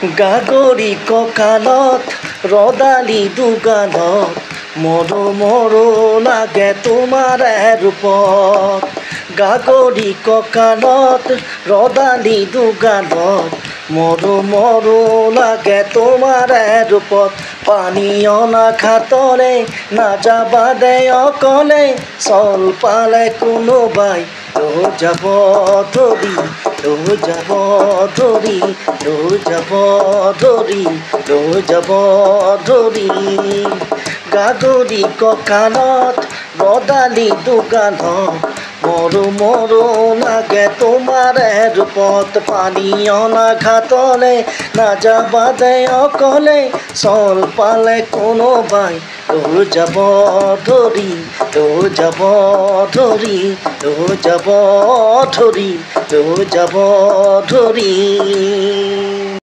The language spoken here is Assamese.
গাগৰি কঁকালত ৰদালি দুগালত, মৰো মৰো লাগে তোমাৰ ৰূপত। গাগৰি কঁকালত ৰদালি দুগালত, মৰো মৰো লাগে তোমাৰ ৰূপত। পানী অনা ঘাটলে নাযাবা দে অকলে, চল পালে কোনোবাই লৈ যাব ধৰি, লৈ যাব ধৰি, লৈ যাব ধৰি, লৈ যাব ধৰি। গাগৰি কঁকালত ৰদালি দুগালত, মৰো মৰো লাগে তোমাৰ ৰূপত। পানী অনা ঘাটলে নাযাবা দে অকলে, চল পালে কোনোবাই লৈ যাব ধৰি, লৈ যাব ধৰি, লৈ যাব ধৰি, লৈ যাব ধৰি।